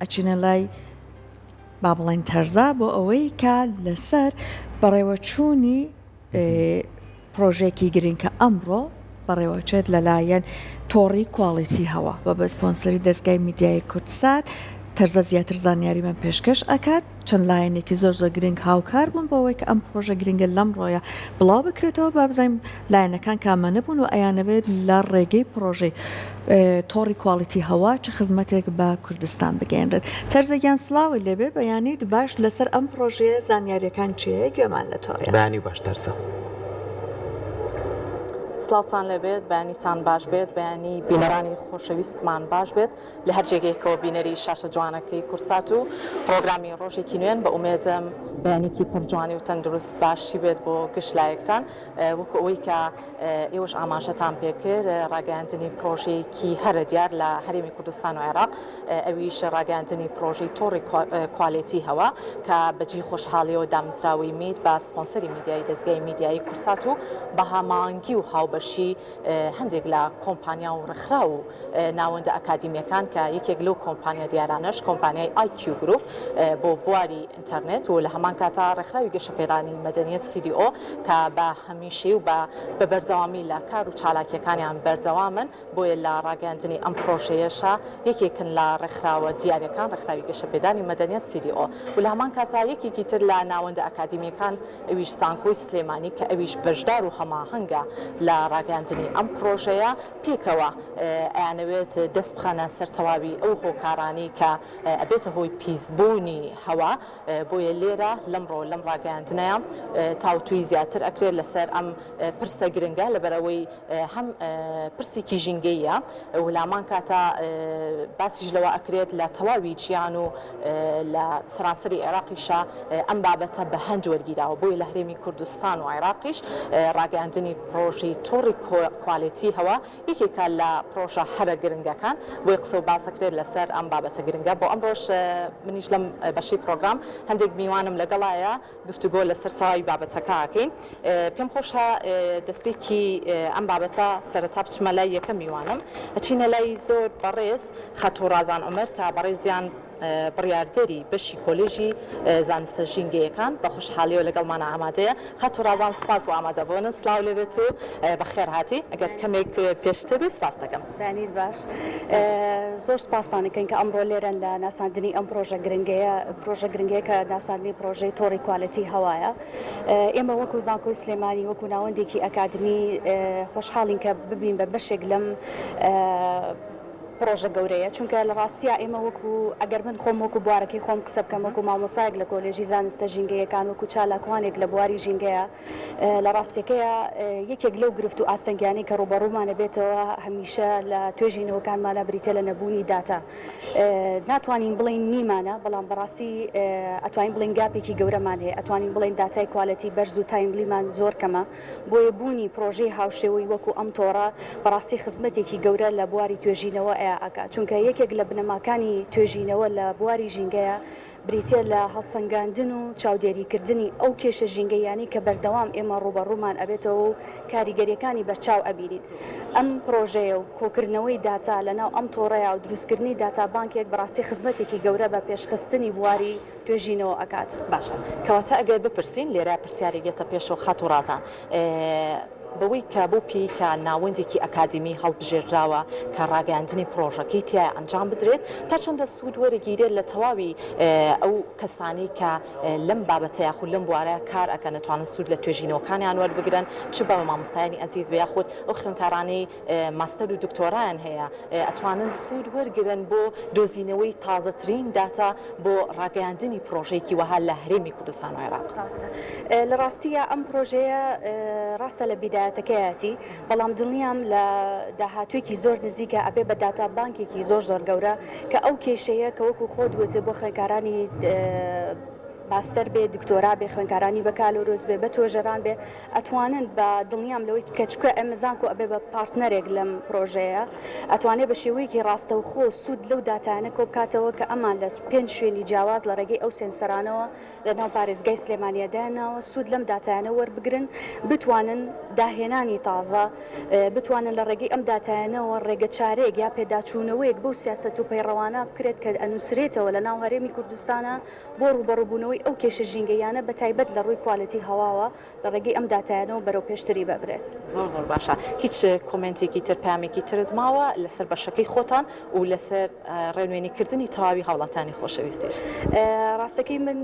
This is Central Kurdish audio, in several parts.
ئەچینە لای با بڵێین تەرزا بۆ ئەوەی کە لەسەر بەڕێوەچوونی پرۆژێکی گرنگ کە ئەمڕۆ بەڕێوەچێت لەلایەن تۆڕی کواڵیتی هەوا بە بە سپۆنسەری دەستگای میدیایی کوردسات تەرزە زیاتر زانیاریمان پێشکەش ئەکات چەند لایەنێکی زۆر زۆر گرنگ هاوکار بوون بۆ ئەوەی کە ئەم پرۆژە گرنگە لەمڕۆیە بڵاو بکرێتەوە با بزانین لایەنەکان کامانە بوون و ئەیانەوێت لە ڕێگەی پرۆژەی تۆڕی کواڵیتی هەوا چ خزمەتێک بە کوردستان بگەیەنرێت. تەرزە گیان سڵاوت لێبێ بەیانیت باش لەسەر ئەم پرۆژەیە زانیاریەکان چیە گوێمان لە تۆیە. بەیانی باش تەرزە. سڵاوتان لێبێت بەیانیتان باش بێت بەیانی بینەرانی خۆشەویستمان باش بێت لە هەر جێگەیەکەوە بینەری شاشە جوانەکەی کورسات و پڕۆگرامی ڕۆژێکی نوێن بە ئومێدم بەیانێکی پڕ جوانی و تەندروست باشی بێت بۆ گشت لایەکتان وەکو ئەوەی کە ئێوەش ئاماژەتان پێکرد ڕاگەیاندنی پڕۆژەیەکی هەرە دیار لە هەرێمی کوردستان و عێراق ئەویش ڕاگەیاندنی پڕۆژەی تۆڕی کوالێتی هەوا کە بە جێی خۆشحاڵیەوە دامەزراوەی مید بە سپۆنسەری میدیایی دەزگای میدیایی کورسات و بە هاماهەنگی و هاوبەشی هەندێک لە کۆمپانیا و ڕێکخراو و ناوەندە ئەکادیمییەکان کە یەکێک لەو کۆمپانیا دیارانەش کۆمپانیای ئای کیو گروپ بۆ بواری ئینتەرنێت و لە هەمان کاتا ڕێکخراوی گەشەپێدانی مەدەنیەت CDO کە بە هەمیشەی و بە بە بەردەوامی لە کار و چالاکییەکانیان بەردەوامن بۆیە لە ڕاگەیاندنی ئەم پڕۆژەیەشا یەکێکن لە ڕێکخراوە دیارەکان ڕێکخراوی گەشەپێدانی مەدەنیەت CDO و لە هەمان کاتا یەکێکی تر لە ناوەندە ئەکادیمییەکان ئەویش زانکۆی سلێمانی کە ئەویش بەشدار و هەماهەنگە لە ڕاگەیاندنی ئەم پڕۆژەیە، پێکەوە ئەیانەوێت دەست بخەنە سەر تەواوی ئەو هۆکارانەی کە ئەبێتە هۆی پیسبوونی هەوا، بۆیە لێرە لەمڕۆ لەم ڕاگەیاندنەیا تاوتوێی زیاتر ئەکرێت لەسەر ئەم پرسە گرنگە لەبەرئەوەی هەم پرسێکی ژینگەییە و لامان کاتە باسیش لەوە ئەکرێت لە تەواوی جیهان و لە سەرانسەری عێراقیشا ئەم بابەتە بە هەند وەرگیراوە بۆیە لە هەرێمی کوردستان و عێراقیش ڕاگەیاندنی پڕۆژەی تۆڕی کوالێتی هەوا یەکێکە لە پڕۆژە هەرە گرنگەکان بۆیە قسە و باس ئەکرێت لەسەر ئەم بابەتە گرنگە بۆ ئەمڕۆش منیش لەم بەشەی پڕۆگرام هەندێک میوانم لەگەڵایە گفتوگۆ لەسەر تەواوی بابەتەکە ئەکەین. پێم خۆشە دەستپێکی ئەم بابەتە سەرەتا بچمە لای یەکەم میوانم. ئەچینە لای زۆر بەڕێز خاتوو ڕازان عومەر کە بەڕێزیان بڕیاردەری بەشی کۆلێژی زانستە ژینگەیەکان بە خۆشحاڵیەوە لەگەڵمانا ئامادەیە. خاتوو ڕازان سپاس بۆ ئامادەبوونت. سڵاو لێبێت و بەخێرهاتی. ئەگەر کەمێک پێشتر بێ سپاست دەکەم. بەیانیت باش. زۆر سوپاستان ئەکەین کە ئەمڕۆ لێرەن لە ناساندنی ئەم پرۆژە گرنگەیە، پرۆژە گرنگەیە کە ناساندنی پرۆژەی تۆڕی کوالێتی هەوایە. ئێمە وەکو زانکۆی سلێمانی وەکو ناوەندێکی ئەکادمی خۆشحاڵین کە ببین بە بەشێک لەم پرۆژە گەورەیە، چونکە لە ڕاستیا ئێمە وەکو ئەگەر من خۆم وەکو بوارەکەی خۆم قسە بکەم وەکو مامۆسایەک لە کۆلێژی زانستە ژینگەیەکان وەکو چالاکوانێک لە بواری ژینگەیە لە ڕاستیەکەیا یەکێک لەو گرفت و ئاستەنگیانەی کە ڕووبەڕوومان ئەبێتەوە هەمیشە لە توێژینەوەکانمانا بریتیە لە نەبوونی داتا. ناتوانین بڵێین نیمانە، بەڵام بەڕاستی ئەتوانین بڵێین gap ێکی گەورەمان هەیە، ئەتوانین بڵێین داتای quality بەرز و timely مان زۆر کەمە، بۆیە بوونی پڕۆژەی هاوشێوەی وەکو ئەم تۆڕە بەڕاستی خزمەتێکی گەورە لە بواری توێژینەوە ئەکات، چونکە یەکێک لە بنەماکانی توێژینەوە لە بواری ژینگەیە بریتییە لە هەڵسەنگاندن و چاودێریکردنی ئەو کێشە ژینگەییانەی کە بەردەوام ئێمە ڕووبەڕوومان ئەبێتەوە و کاریگەرییەکانی بەرچاو ئەبینین. ئەم پڕۆژەیە و کۆکردنەوەی داتا لەناو ئەم تۆڕەیا و دروستکردنی داتا بانکێک بەڕاستی خزمەتێکی گەورە بە پێشخستنی بواری توێژینەوە ئەکات. باشە کەواتە ئەگەر بپرسین لێرە پرسیارێک یەتە پێشەوە خاتوو ڕازان، بەوەی کە بەو پێیەی کە ناوەندێکی ئەکادیمی هەڵبژێردراوە کە ڕاگەیاندنی پڕۆژەکەی تیایا ئەنجام بدرێت، تا چەندە سوود وەرەگیرێت لە تەواوی ئەو کەسانەی کە لەم بابەتە یاخود لەم بوارە کار ئەکەن ئەتوانن سوود لە توێژینەوەکانیان وەربگرن چ بە مامۆستایانی ئەزیز بێ یاخود ئەو خوێندکارانەی ماستەر و دکتۆرایان هەیە ئەتوانن سوود وەرگرن بۆ دۆزینەوەی تازەترین داتا بۆ ڕاگەیاندنی پڕۆژەیەکی وەها لە هەرێمی کوردستان و عێراق. ڕاستە. لە ڕاستییا ئەم پڕۆژەیە ڕاستە لە بیدایەتەکەیەتی، بەڵام دڵنیام لە داهاتوویەکی زۆر نزیکا ئەبێ بە داتا بانکێکی زۆر زۆر گەورە کە ئەو کێشەیە کە وەکوو خۆت وتت بۆ خوێندکارانی. ماستەر بێ، دکتۆرا بێ، خوێندکارانی بەکالۆرۆس بێ، بە توێژەران بێ، ئەتوانن بە دڵنیام لەوەی کە چونکە ئێمە زانکۆ ئەبێ بە پارتنەرێک لەم پرۆژەیە، ئەتوانێ بە شێوەیەکی ڕاستەوخۆ سوود لەو داتایانە کۆبکاتەوە کە ئەمان لە پێنج شوێنی جیاواز لە ڕێگەی ئەو سێنسەرانەوە لە ناو پارێزگای سلێمانییە دایانناوە، سوود لەم داتایانە وەربگرن، بتوانن داهێنانی تازە، بتوانن لە ڕێگەی ئەم داتایانەوە ڕێگەچارەیەک یا پێداچوونەوەیەک بەو سیاسەت و پەیڕەوانە بکرێت کە ئەنووسرێتەوە لە ناو هەرێمی کوردستانا بۆ ڕووبەڕووبوونەوەی ئەو کێشە ژینگەییانە بە تایبەت لە ڕووی کوالێتی هەواوە لە ڕێگەی ئەم داتایانەوە بەرەو پێشتری ببرێت. زۆر زۆر باشە هیچ کۆمێنتێکی تر پەیامێکی ترت ماوە لەسەر بەشەکەی خۆتان و لەسەر ڕێنوێنی کردنی تەواوی هاوڵاتیانی خۆشەویستیش؟ ڕاستەکەی من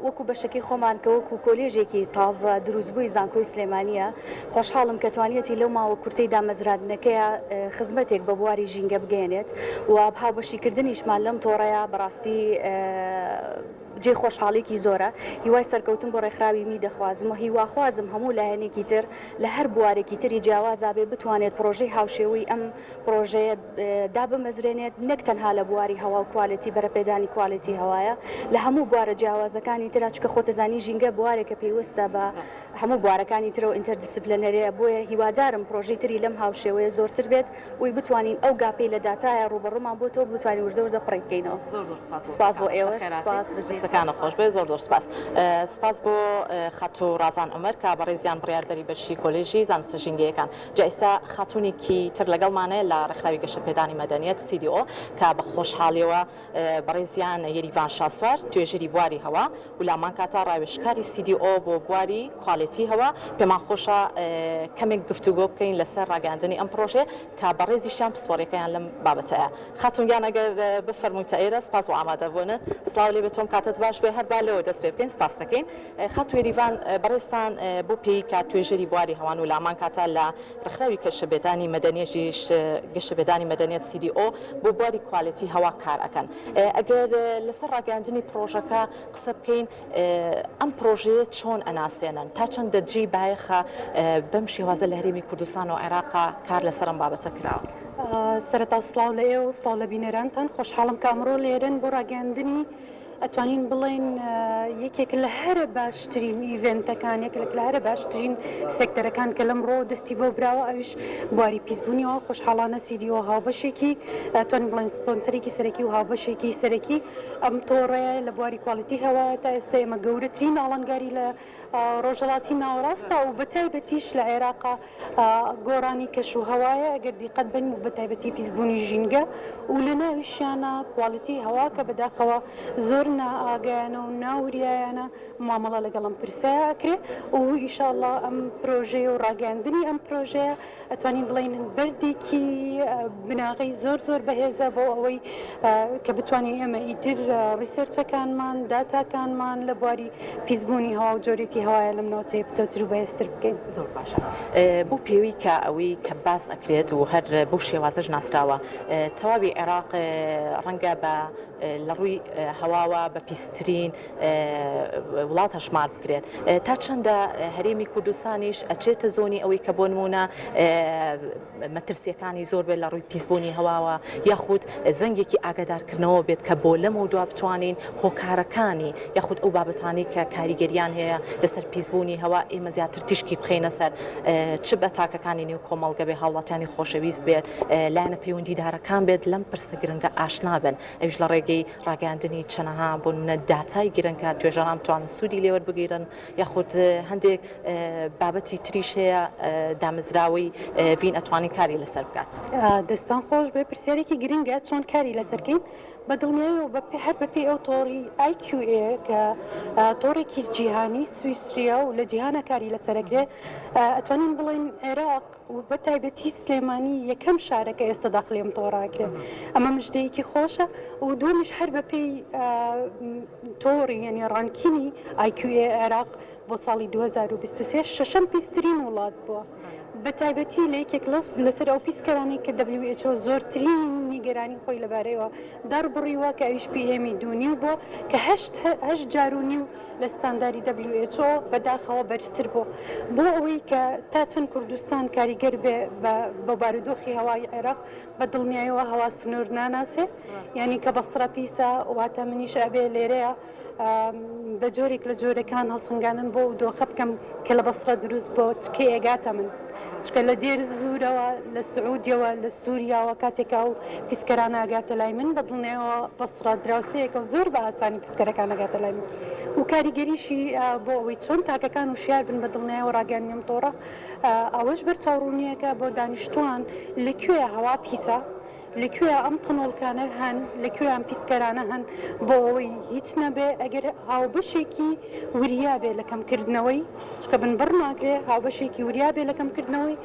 وەکو بەشەکەی خۆمان کە وەکو کۆلێژێکی تازە دروستبووی زانکۆی سلێمانیە خۆشحاڵم کە توانیویەتی لەو ماوە کورتەی دامەزراندنەکەیا خزمەتێک بە بواری ژینگە بگەیەنێت و هاوبەشیکردنیشمان لەم تۆڕەیا بەڕاستی جێی خۆشحاڵیەکی زۆرە، هیوای سەرکەوتن بۆ ڕێکخراوی می دەخوازم و هیواخوازم هەموو لایەنێکی تر لە هەر بوارێکی تری جیاوازا بێ بتوانێت پڕۆژەی هاوشێوەی ئەم پڕۆژەیە دابمەزرێنێت نەک تەنها لە بواری هەوا و کوالێتی بەرەپێدانی کوالێتی هەوایە لە هەموو بوارە جیاوازەکانی ترا چونکە خۆتەزانی ژینگە بوارێکە پەیوەستە بە هەموو بوارەکانی ترەوە interdisciplinary ە بۆیە هیوادارم پڕۆژەی تری لەم هاوشێوەیە زۆرتر بێت وی بتوانین ئەو gap ەی لە داتایە ڕووبەڕوومان بۆتەوە بتوانین وردە وردە پڕی بکەینەوە. زۆر زۆر سپاس بۆ سپاس بۆ ئێوەش سپاس بژیت. دەستەکانت خۆش بێت زۆر زۆر سپاس. سپاس بۆ خاتوو ڕازان عومەر کە بەڕێزیان بڕیاردەری بەشی کۆلێژی زانستە ژینگەیەکان. جا ئیستا خاتوونێکی تر لەگەڵمانە لە ڕێکخراوی گەشەپێدانی مەدەنیەت CDO کە بە خۆشحاڵیەوە بەڕێزیان یەریڤان شاسوار توێژەری بواری هەوا و لامان کاتا ڕاوێژکاری CDO بۆ بواری کوالێتی هەوا، پێمان خۆشە کەمێک گفتوگۆ بکەین لەسەر ڕاگەیاندنی ئەم پڕۆژەیە کە بەڕێزیشیان پسپۆڕیەکەیان لەم بابەتەیە. خاتوون گیان ئەگەر بفەرموویتە ئێرە، سپاس بۆ ئامادەبوونت. سڵاو لێ بێت تۆم کاتت باش بێ. هەر با لەوە دەست پێ بکەین سپاست دەکەین. خاتوو یەریڤان بەڕێزتان بۆ پێی کە توێژەری بواری هەوان و لامان کاتا لە ڕێکخراوی گەشەپێدانی مەدەنیەتیش گەشەپێدانی مەدەنیەت CDO بۆ بواری کوالێتی هەوا کار ئەکەن. ئەگەر لەسەر ڕاگەیاندنی پڕۆژەکە قسە بکەین ئەم پڕۆژەیە چۆن ئەناسێنن؟ تا چەندە جێی بایەخە بەم شێوازە لە هەرێمی کوردستان و عێراقا کار لەسەر ئەم بابەتە کراوە؟ سەرەتا سڵاو لە ئێوە و سڵاو لە بینەرانتان، خۆشحاڵم کە ئەمڕۆ لێرەن بۆ ڕاگەیاندنی ئەتوانین بڵێین یەکێک لە هەرە باشترین event ەکان، یەکێک لە هەرە باشترین سێکتەرەکان کە لەمڕۆوە دەستی بۆ براوە ئەویش بواری پیسبوونیەوە، خۆشحاڵانە CDO هاوبەشێکی ئەتوانین بڵێین سپۆنسەرێکی سەرەکی و هاوبەشێکی سەرەکی ئەم تۆڕەیە لە بواری کوالیتی هەوایە، تا ئێستا ئێمە گەورەترین ئاڵنگاری لە ڕۆژهەڵاتی ناوەڕاستە و بەتایبەتیش لە عێراقا گۆڕانی کەش و هەوایە ئەگەر دیقەت بەین و بەتایبەتی پیسبوونی ژینگە و لە ناویشیانە کوالیتی هەوا کە بەداخەوە زۆر نائاگایانە و ناوریایانە مامەڵە لەگەڵ ئەم پرسەیا ئەکرێ و ئیشاڵڵا ئەم پرۆژەیە و ڕاگەیاندنی ئەم پرۆژەیە ئەتوانین بڵێین بەردێکی بناغەی زۆر زۆر بەهێزە بۆ ئەوەی کە بتوانین ئێمە ئیتر research ەکانمان، داتاکانمان لە بواری پیسبوونی هەوا و جۆرێتی هەوایە لەم ناوچەیە پتەوتر و بەهێزتر بکەین. زۆر باشە بەو پێوەی کە ئەوەی کە باس ئەکرێت و هەر بەو شێوازەش ناسراوە تەواوی عێراق ڕەنگە بە لە ڕووی هەواوە بە پیسترین وڵات هەژمار بکرێت تا چەندە هەرێمی کوردستانیش ئەچێتە زۆنی ئەوەی کە بۆ نمونە مەترسیەکانی زۆر بێت لە ڕووی پیسبوونی هەواوە یاخود زەنگێکی ئاگادارکردنەوە بێت کە بۆ لەمەو دوا بتوانین هۆکارەکانی یاخود ئەو بابەتانەی کە کاریگەریان هەیە لەسەر پیسبوونی هەوا ئێمە زیاتر تیشکی بخەینە سەر چ بە تاکەکانی نێو کۆمەڵگە بێ هاوڵاتیانی خۆشەویست بێت لایەنە پەیوەندیدارەکان بێت لەم پرسە گرنگە ئاشنا بن ئەویش لە ڕێگەی ڕاگەیاندنی چەنەها بۆ نمونە داتای گرنگ کە توێژەران بتوانن سوودی لێ وەربگیرن یاخود هەندێک بابەتی تریش هەیە دامەزراوەی ڤین ئەتوانین کاری لەسەر بکات. دەستان خۆش بێ پرسیارێکی گرنگە چۆن کاری لەسەر کەین بە دڵنیایەوە بە هەر بە پێی ئەو تۆڕی IQA کە تۆڕێکی جیهانی سویسریە و لە جیهانا کاری لەسەر ئەکرێ ئەتوانین بڵێین عێراق و بە تایبەتی سلێمانی یەکەم شارە کە ئێستا داخلی ئەم تۆڕە ئەکرێ ئەمە مژدەیەکی خۆشە و دووەمیش هەر بە پێی تۆڕی یعنی ranking ی IQA عێراق بۆ ساڵی 2023 شەشەم پیسترین وڵات بووە بە تایبەتی لە یەکێک لەسەر ئەو پیسکەرانەی کە WHO زۆرترین نیگەرانی خۆی لەبارەیەوە دەربڕیوە کە ئەویش PM ی دوو نیو بووە کە هەشت هەشت جار و نیو لە ستانداری WHO بەداخەوە بەرزتر بووە. بۆ ئەوەی کە تا چەند کوردستان کاریگەر بێ بە بە بارودۆخی هەوای عێراق، بە دڵنیایەوە هەوا سنوور ناناسێ، یانی کە بەسڕە پیسە واتە منیش. ئەبێ لێرەیە بە جۆرێک لە جۆرەکان هەڵسەنگانن بۆ ئەو دۆخە بکەم کە لە بەسڕە دروست بۆ چ کەی ئەگاتە من چونکە لە دێر زوورەوە لە سعودیەوە لە سوریاوە کاتێک ئەو پیسکەرانە ئەگاتە لای من بە دڵنیایەوە بەسڕە دراوسێیەکە و زۆر بە ئاسانی پیسکەرەکان ئەگاتە لای من و کاریگەریشی بۆ ئەوەی چۆن تاکەکان وشیار بن بە دڵنیایەوە ڕاگەیاندنی ئەم تۆڕە ئەوەش بەرچاوڕوونییەکە بۆ دانیشتووان لە کوێ هەوا پیسە لە کوێیا ئەم تەنۆلکانە هەن، لە کوێ ئەم پیسکەرانە هەن، بۆ ئەوەی هیچ نەبێ ئەگەر هاوبەشێکی وریا بێ لە کەمکردنەوەی، چونکە بنبڕ ناکرێ، هاوبەشێکی وریا بێ لە کەمکردنەوەی،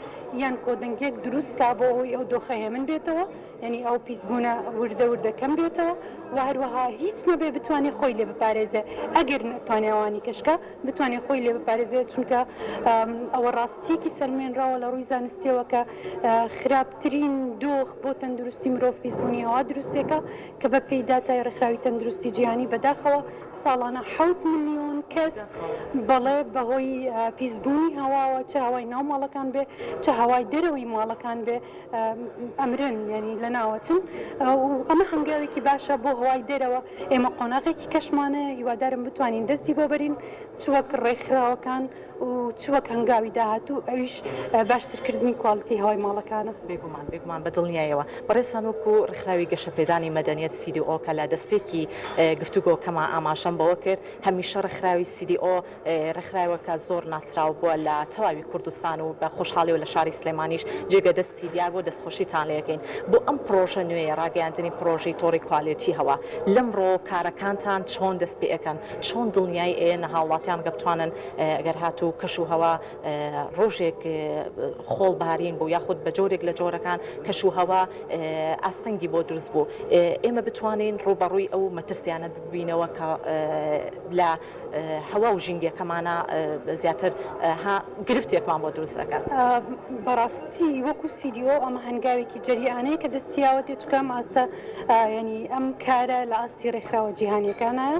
یان کۆدەنگیەک دروست کا بۆ ئەوەی ئەو دۆخە هێمن بێتەوە، یانی ئەو پیسبوونە وردە وردە کەم بێتەوە و هەروەها هیچ نەبێ بتوانێ خۆی لێ بپارێزێ، ئەگەر نەتوانێ ئەوانی کەش کا، بتوانێ خۆی لێ بپارێزێ، چونکە ئەوە ڕاستییەکی سەلمێنراوە لە ڕووی زانستییەوە کە خراپترین دۆخ بۆ تەندروستی مرۆڤ پیسبوونی هەوا دروستێکە کە بە پێی داتای ڕێکخراوی تەندروستی جیهانی بەداخەوە ساڵانە حەوت ملیۆن کەس بەڵێ بەهۆی پیسبوونی هەواوە چ هەوای ناو ماڵەکان بێ چ هەوای دەرەوەی ماڵەکان بێ ئەمرن یانی لەناوەچن و ئەمە هەنگاوێکی باشە بۆ هەوای دەرەوە ئێمە قۆناغێکی کەشمان هەیە هیوادارم بتوانین دەستی بۆ بەرین چ وەک ڕێکخراوەکان و چ وەک هەنگاوی داهاتوو ئەویش باشترکردنی کوالیتی هەوای ماڵەکانە. بێگومان بێگومان بە دڵنیایەوە. بەڕێزتان وەکو ڕێکخراوی گەشەپێدانی مەدەنیەت CDO کە لە دەستپێکی گفتوگۆکەما ئاماژەم بەوە کرد هەمیشە ڕێکخراوی CDO ڕێکخراوێکە زۆر ناسراو بووە لە تەواوی کوردستان و بە خۆشحاڵیەوە لە شاری سلێمانیش جێگە دەستی دیار بووە دەستخۆشیتان لێ ئەکەین بۆ ئەم پڕۆژە نوێیە ڕاگەیاندنی پڕۆژەی تۆڕی کوالێتی هەوا لەمڕۆ کارەکانتان چۆن دەست پێ ئەکەن چۆن دڵنیایی ئەیەنە هاوڵاتیان گە بتوانن گەر هاتوو کەش و هەوا ڕۆژێک خۆڵ بارین بوو یاخود بە جۆرێک لە جۆرەکان کەش و هەوا ئاستەنگی بۆ دروست بوو ئێمە بتوانین ڕووبەڕووی ئەو مەترسیانە ببینەوە کە لە هەوا و ژینگەکەمانە زیاتر ها گرفتێکمان بۆ دروست ئەکات. بەڕاستی وەکو CDO ئەمە هەنگاوێکی جەریئانەیە کە دەستیاوەتێ چونکە ئەم ئاستە یانی ئەم کارە لە ئاستی ڕێکخراوە جیهانیەکانایە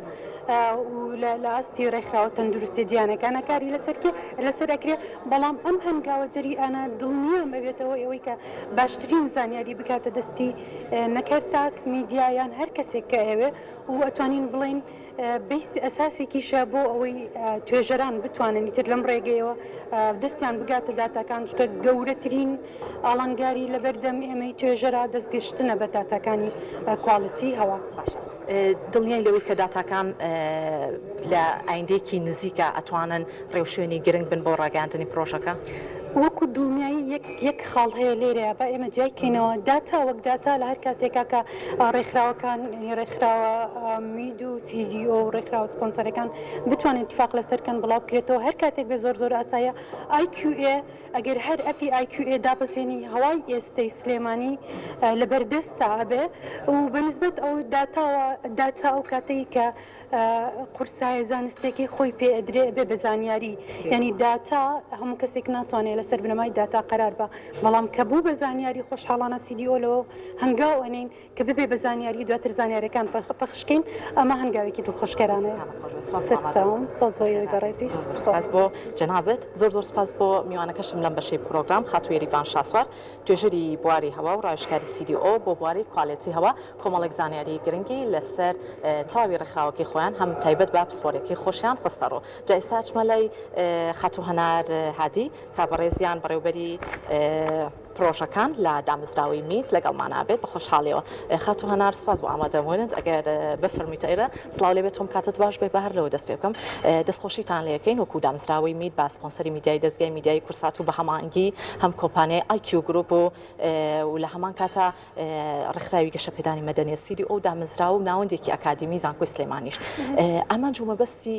و لە ئاستی ڕێکخراوە تەندروستیە جیهانەکانە کاری لەسەر لەسەر ئەکرێ بەڵام ئەم هەنگاوە جەریئانە دڵنیام ئەبێتە هۆی ئەوەی کە باشترین زانیاری بگاتە دەستی نەکەر تاک میدیا یان هەر کەسێک کە ئەیەوێ و ئەتوانین بڵێین base ئەساسێکیشە بۆ ئەوەی توێژەران بتوانن ئیتر لەم ڕێگەیەوە دەستیان بگاتە داتاکان، چونکە گەورەترین ئاڵنگاری لەبەردەم ئێمەی توێژەرا دەستگەشتنە بە داتاکانی quality هەوا. باشە دڵنیای لەوەی کە داتاکان لە ئایندەیەکی نزیکا ئەتوانن ڕێوشوێنی گرنگ بن بۆ ڕاگەیاندنی پڕۆژەکە؟ وەکو دڵنیایی یەک یەک خاڵ هەیە لێرەیا با ئێمە جیای کەینەوە، داتا وەک داتا لە هەر کاتێکا کە ڕێکخراوەکان یانی ڕێکخراوە مید و سی دی ئۆ و ڕێکخراوە سپۆنسەرەکان بتوانن ئیتفاق لەسەر کەن بڵاو بکرێتەوە هەر کاتێک بێ زۆر زۆر ئاسایە ئای کیو ئێ ئەگەر هەر ئەپی ئای کیو ئێ دابەزێنی هەوای ئێستەی سلێمانی لەبەر دەستا ئەبێ و بە نسبەت ئەو داتاوە داتا ئەو کاتەی کە قورسایە زانستێکی خۆی پێ ئەدرێ ئەبێ بە زانیاری یانی داتا هەموو کەسێک ناتوانێ لەسەر بنەمای داتا قەرار با بەڵام کە بوو بە زانیاری خۆشحاڵانە CDO لەوە هەنگاو ئەنێین کە ببێ بە زانیاری دواتر زانیارەکان پەخش کەین ئەمە هەنگاوێکی دڵخۆشکەرانەیە سەرچاوم سپاس بۆ ئێوەی بەڕێزیش. سپاس بۆ جەنابت زۆر زۆر سپاس بۆ میوانەکەشم لەم بەشەی پرۆگرام خاتوو یەریڤان شاسوار توێژەری بواری هەوا و ڕاوێژکاری CDO بۆ بواری کوالێتی هەوا کۆمەڵێک زانیاری گرنگی لەسەر تەواوی ڕێکخراوەکەی خۆیان هەم تایبەت بە پسپۆریەکەی خۆشیان خستە ڕوو. جا ئێستا ئەچمە لای خاتوو هەنار هادی کە بەڕێزیان بەڕێوبەری پڕۆژەکان لە دامەزراوەی میت لەگەڵمانا بێت بە خۆشحاڵیەوە. خاتوو هەنار سوپاس بۆ ئامادەبوونت ئەگەر بفەرموویت ئێرە سڵاو لێ بێت تۆم کاتت باش بێت با هەر لەوە دەست پێ بکەم دەستخۆشیتان لێ ئەکەین وەکوو دامەزراوەی میت بە سپۆنسەری میدیایی دەزگای میدیایی کوردسات و بە هەماهەنگی هەم کۆمپانیای ئای کیو گروپ و و لە هەمان کاتا ڕێکخراوی گەشەپێدانی مەدەنیە CDO دامەزراوە و ناوەندێکی ئەکادیمی زانکۆی سلێمانیش. ئامانج و مەبەستی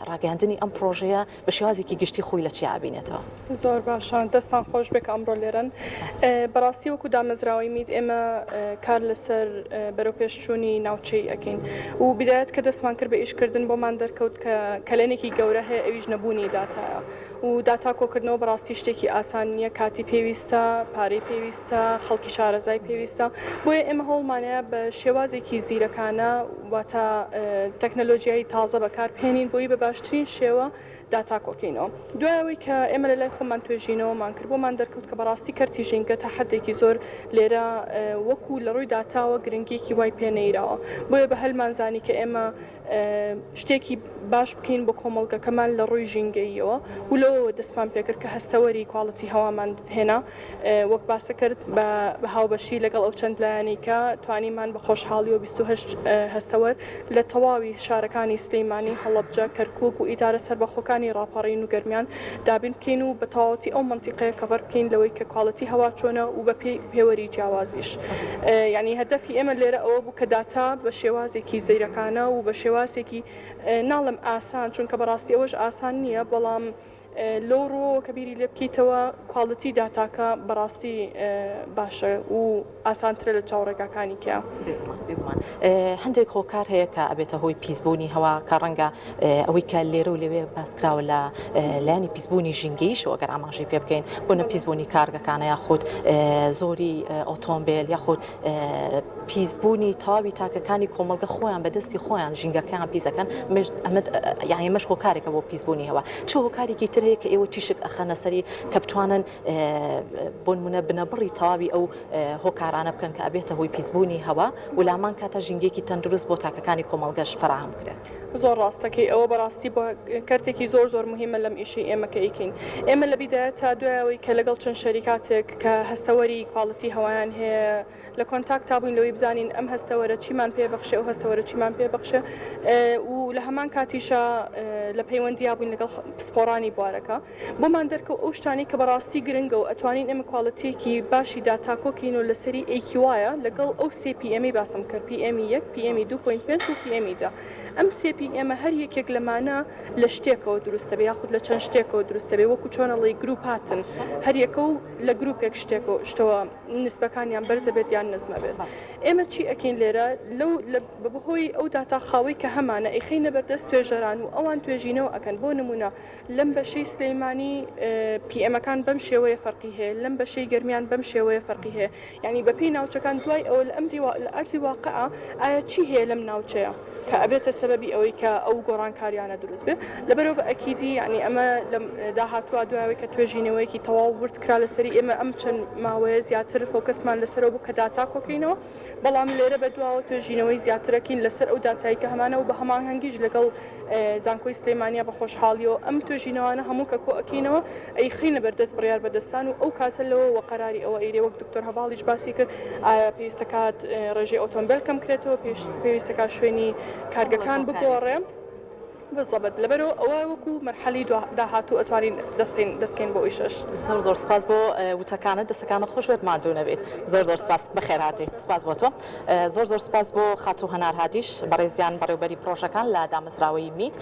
ڕاگەیاندنی ئەم پڕۆژەیە بە شێوازێکی گشتی خۆی لە چیا ئەبینێتەوە؟ زۆر باشە دەستان خۆش بێ کە ئەمڕۆ لێرەن. بەڕاستی وەکو دامەزراوەی میت ئێمە کار لەسەر بەرەوپێشچوونی ناوچەیی ئەکەین و بیدایەت کە دەستمان کرد بە ئیشکردن بۆمان دەرکەوت کە کەلێنێکی گەورە هەیە ئەویش نەبوونی داتایە. و داتا کۆکردنەوە بەڕاستی شتێکی ئاسان نییە، کاتی پێویستە، پارەی پێویستە، خەڵکی شارەزای پێویستە، بۆیە ئێمە هەوڵمانەیە بە شێوازێکی زیرەکانە واتە تەکنەلۆجیای تازە بەکار بهێنین بۆی بە باشترین شێوە داتا کۆکەینەوە. دوای ئەوەی کە ئێمە لە لای خۆمان توێژینەوەمان کرد بۆمان دەرکەوت کە بەڕاستی کەرتی. ژینگە تا حەدێکی زۆر لێرە وەکو لە ڕووی داتاوە گرنگیەکی وای پێ نەیراوە بۆیە بە هەلمان زانی کە ئێمە شتێکی باش بکەین بۆ کۆمەڵگەکەمان لە ڕووی ژینگەییەوە و لەوەوە دەستمان پێکرد کە هەستەوەری کواڵیتی هەوامان هێنا وەک باسە کرد بە هاوبەشی لەگەڵ ئەو چەند لایەنەی کە توانیمان بە خۆشحاڵیەوە 28 هەستەوەر لە تەواوی شارەکانی سلیمانی، هەڵەبجە، کەرکوک و ئیدارە سەربەخۆکانی ڕاپەڕین و گەرمیان دابین بکەین و بە تەواوەتی ئەو مەنتیقەیە cover بکەین لەوەی کە quality هەوا چۆنە و بە پێی پێوەری جیاوازیش. یانی هەدەفی ئێمە لێرە ئەوە بوو کە داتا بە شێوازێکی زیرەکانە و بە شێوازێکی ناڵێم ئاسان چونکە بەڕاستی ئەوەش ئاسان نییە بەڵام لەو ڕووەوە کە بیری لێ بکەیتەوە quality داتاکە بەڕاستی باشە و ئاسانترە لە چاو ڕێگاکانی کە. بێگومان بێگومان هەندێک هۆکار هەیە کە ئەبێتە هۆی پیسبوونی هەوا کە ڕەنگە ئەوەی کە لێرە و لەوێ باس کراوە لە لایەنی پیسبوونی ژینگەییشەوە ئەگەر ئاماژەی پێ بکەین بۆ نە پیسبوونی کارگەکانە یاخود زۆری ئۆتۆمبێل یاخود پیسبوونی تەواوی تاکەکانی کۆمەڵگە خۆیان بە دەستی خۆیان ژینگەکەیان پیس ئەکەن ئەمە یانی ئەمەش هۆکارێکە بۆ پیسبوونی هەوا چ هۆکارێکی تر هەیە کە ئێوە تیشک ئەخەنە سەری کە بتوانن بۆ نمونە بنەبڕی تەواوی ئەو هۆکارانە بکەن کە ئەبێتە هۆی پیسبوونی هەوا و لامان کاتە ژینگەیەکی تەندروست بۆ تاکەکانی کۆمەڵگەش فەراهەم بکرێت. زۆر ڕاست دەکەی ئەوە بەڕاستی بۆ کەرتێکی زۆر زۆر موهیمە لەم ئیشەی ئێمە کە ئەیکەین ئێمە لە بیدایەتا دوای ئەوەی کە لەگەڵ چەند شەریکاتێک کە هەستەوەری quality هەوایان هەیە لە contact تا بووین لەوەی بزانین ئەم هەستەوەرە چیمان پێ بەخشێ ئەو هەستەوەرە چیمان پێ بەخشێ و لە هەمان کاتیشا لە پەیوەندیا بووین لەگەڵ پسپۆڕانی بوارەکە بۆمان دەرکەوت ئەو شتانەی کە بەڕاستی گرنگە و ئەتوانین ئێمە quality یەکی باشی داتا کۆکەین و لەسەری AQI ە لەگەڵ ئەو سێ PM ەی باسم کرد PM ی یەک PM ی 2.5 و PM ی 10 ئەم سێ PM ە هەر یەکێک لەمانە لە شتێکەوە دروست دەبێ یاخود لە چەند شتێکەوە دروست دەبێ وەکو چۆن ئەڵێی گروپ هاتن هەر یەکە و لە گروپێک شتێکەوە شتەوە نسبەکانیان بەرزە بێت یان نزمە بێت ئێمە چی ئەکەین لێرە لەو لە بەهۆی ئەو داتا خاوەی کە هەمانە ئەیخەینە بەردەست توێژەران و ئەوان توێژینەوە ئەکەن بۆ نمونە لەم بەشەی سلیمانی PM ەکان بەم شێوەیە فەرقی هەیە لەم بەشەی گەرمیان بەم شێوەیە فەرقی هەیە یانی بەپێی ناوچەکان دوای ئەوە لە ئەمری لە ئەرزی واقعا ئایا چی هەیە لەم ناوچەیە کە ئەبێتە سەبەبی ئەوەی کە ئەو گۆڕانکاریانە دروست بێ لەبەرەوە بە ئەکیدی یانی ئەمە لە داهاتووە دوای ئەوەی کە توێژینەوەیەکی تەواو ورد کرا لەسەری ئێمە ئەم چەند ماوەیە زیاتر focus مان لەسەرەوە بوو کە داتا کۆکەینەوە بەڵام لێرە بەدواوە توێژینەوەی زیاترەکین لەسەر ئەو داتای کە هەمانە و بە هەماهەنگیش لەگەڵ زانکۆی سلێمانیا بە خۆشحاڵیەوە ئەم توێژینەوانە هەموو کە کۆ ئەکەینەوە ئەیخەینە بەردەست بڕیار بەدەستان و ئەو کاتە لەوەوە قەراری ئەوە ئەیرێ وەک دکتۆر هەڤاڵیش باسی کرد ئایا پێویستەکات ڕێژەی ئۆتۆمبێل کەم کرێتەوە پێویستەکات شوێنی کارگەکان بگۆڕێ. بالضبط لەبەرئەوە ئەوە وەکو مەرحەلی داهاتوو ئەتوانین دەست بکەین دەست بکەین بۆ ئیشەش. زۆر زۆر سپاس بۆ وتەکانت دەستەکانت خۆش بێت ماندوو نەبیت زۆر زۆر سپاس بەخێر هاتی سپاس بۆ تۆ زۆر زۆر سپاس بۆ خاتوو هەنار هادیش بەڕێزیان بەڕێوبەری پڕۆژەکان لە دامەزراوەی میت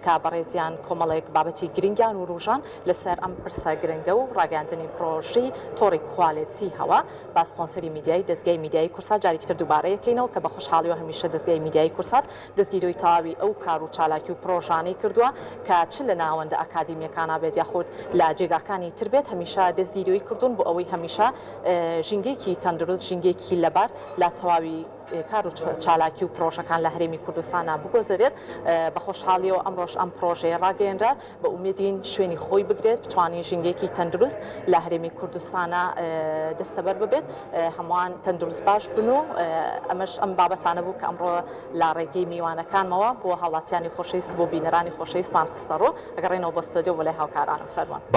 کە بەڕێزیان کۆمەڵێک بابەتی گرنگیان وروژان لەسەر ئەم پرسە گرنگە و ڕاگەیاندنی پڕۆژەی تۆڕی quality هەوا بە سپۆنسەری میدیایی دەزگای میدیایی کوردسات جارێکی تر دووبارە یەکەینەوە کە بە خۆشحاڵیەوە هەمیشە دەزگای میدیایی کوردسات دەستگیرۆی تەواوی ئەو کار و چالاکی و پڕۆژانەی کردووە کە چ لە ناوەندە ئەکادیمییەکانا بێت یاخود لە جێگاکانی تر بێت هەمیشە دەستگیرۆی کردوون بۆ ئەوەی هەمیشە ژینگەیەکی تەندروست ژینگەیەکی لەبار لە تەواوی کار و چالاکی و پڕۆژەکان لە هەرێمی کوردستانا بگۆزرێت بە خۆشحاڵیەوە ئەمڕۆش ئەم پڕۆژەیە ڕاگەیەنرا بە ئومێدین شوێنی خۆی بگرێت، بتوانین ژینگەیەکی تەندروست لە هەرێمی کوردستانا دەستەبەر ببێت، هەمووان تەندروست باش بن و ئەمەش ئەم بابەتانە بوو کە ئەمڕۆ لە ڕێگەی میوانەکانمەوە بۆ هاوڵاتیانی خۆشەویست و بۆ بینەرانی خۆشەویستمان خستەڕوو، ئەگەڕێینەوە بۆ ستۆدیۆ بۆ لای هاوکارانم فەرموون.